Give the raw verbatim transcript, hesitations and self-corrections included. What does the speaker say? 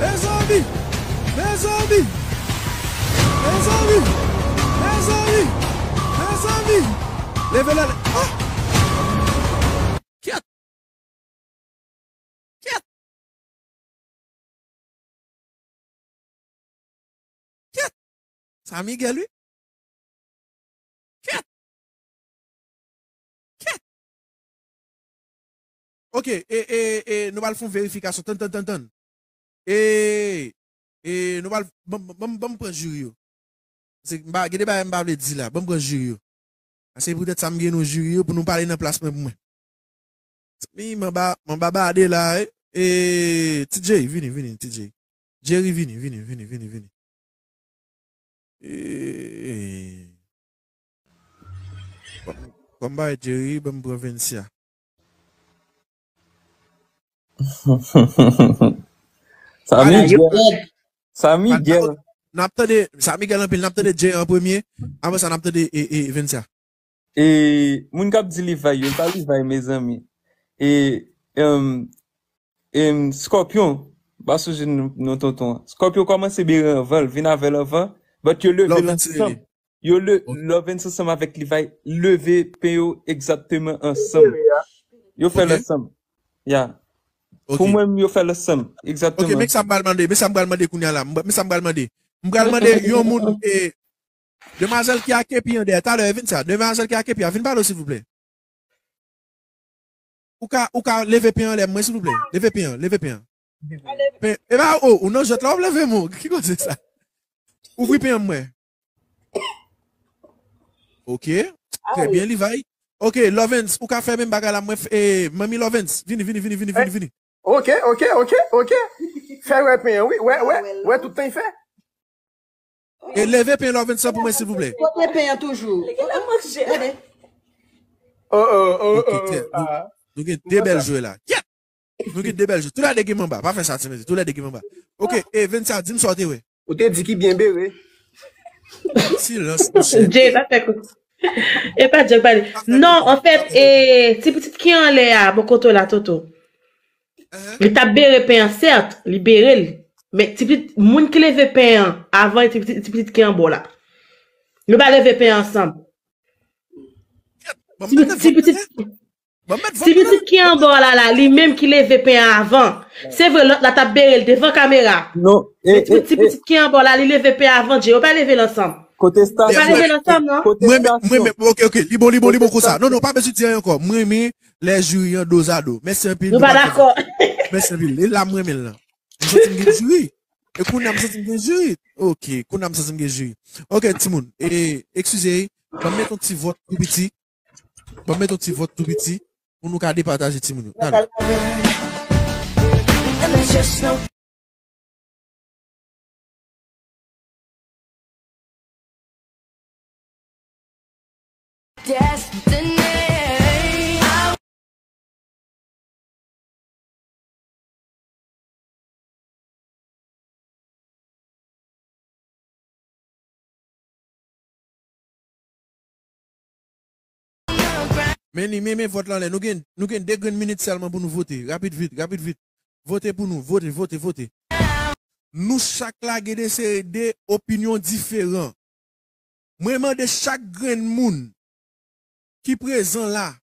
Mezanmi! Mezanmi! Mezanmi! Mezanmi! Mezanmi! Leve la! Ah! Kyèt! Kyèt! Kyèt! Sa Miguel, wi. Kyèt! Kyèt! Ok, e, e, e, nou pral fè yon verifikasyon. Tann, tann, tann, tann. E, e, nou pral, ban, ban, ban m pran jiri yo. Se, m pa, gen de bagay m pa vle di la. Ban m pran jiri yo. Se poutèt sa m gen nou jiri yo pou nou pale nan plas mwen pou mwen. Mi, m anba, m anba bade la, e, e, T J, vini, vini, T J. Jerry, vini, vini, vini, vini, vini. E, ban m, ban m bay Jerry, ban m pran Vencia. Sa Miguel. Sa Miguel. N ap tande, sa Miguel anpil, n ap tande Jay an premye, apre sa n ap tande, e, e, Vencia. E, moun k ap di Levi yo, e pa Levi, mezanmi. E, em, em, Scorpion, pa sonje non, non tonton an. Scorpion kòmanse bere anvan, l vin avè l anvan, but yo leve l ansanm. Yo le, Lovens ansanm avèk Levi leve pen yo egzakteman ansanm. Yo fè l ansanm. Ya. Pou mwen, yo fè l ansanm. Egzakteman. Ok, men sa m pral mande, men sa m pral mande kounye a la. Men sa m pral mande. M pral mande yon moun, e, demwazèl ki a kepi an dèyè. Talè, vin sa. Demwazèl ki a kepi a, vin pale w, silvouplè. Ou ka, ou ka leve pen an lè mwen, silvouplè. Leve pen an, leve pen an. Pen, e ba, oh, ou nan jwèt la, w ap leve mwen. Ki koze sa? Ouvri pen an mwen. Ok. Trè byen, Levi. Ok, Lovens, ou ka fè menm bagay la, mwen, e, manmi Lovens, vini, vini, vini, vini, vini, vini. Ok, ok, ok, ok. Fè wè pen an, wi. Wè, wè, wè tout tan y fè. E leve pen Lovens lan pou mwen, silvouplè. Kote pen an toujou? Gade. Oh, oh, oh, oh, ah. Nou gen de bèl jwè la. Kyèt! Nou gen de bèl jwè. Toulède gen manba. Pa fè sa, ti mesye. Toulède gen manba. Ok, e Vensa, di m sa w te wè. Ou te di ki byen bere. Silans, monchè. Jay, pa fè kou. E pa Jay, pa li. Non, anfèt, e, ti pitit ki anlè a, bò kote w la, Toto. Li t ap bere pen an, sèt, li bere l. Men ti pitit, moun ki leve pen an avan, e ti pitit, ti pitit ki anba w la. Yo pa leve pen an ansanm. Ti pitit, ti pitit, ti pitit ki anba w la, la, li menm ki leve pen an avan. Se vre, lòt la t ap bere l devan kamera. Men ti pitit, ti pitit ki anba w la, li leve pen an avan Jay. Yo pa leve l ansanm. Kote stasyon? Yo pa leve l ansanm, non. Mwen, mwen, ok, ok, li bon, li bon, li bon konsa. Non, non, pa bezwen di anyen ankò. Mwen, men, lè jiri an dozado. Mèsi anpil. Nou pa dakò. Mèsi anpil. E la m renmen l lan. M santi m gen jiri. E kounye a m santi m gen jiri. Ok, kounye a m santi m gen jiri. Ok, timoun. E, eskize, ban m met yon ti vòt tou piti. Ban m met yon ti vòt tou piti pou nou ka depataje timoun yo. Talè. Men li, men, men vòt la anlè. Nou gen, nou gen de grenn minit sèlman pou nou vote. Rapid vit, rapid vit. Vote pou nou. Vote, vote, vote. Nou chak la gen de seri de opinyon diferan. Mwen mande chak grenn moun ki prezan la,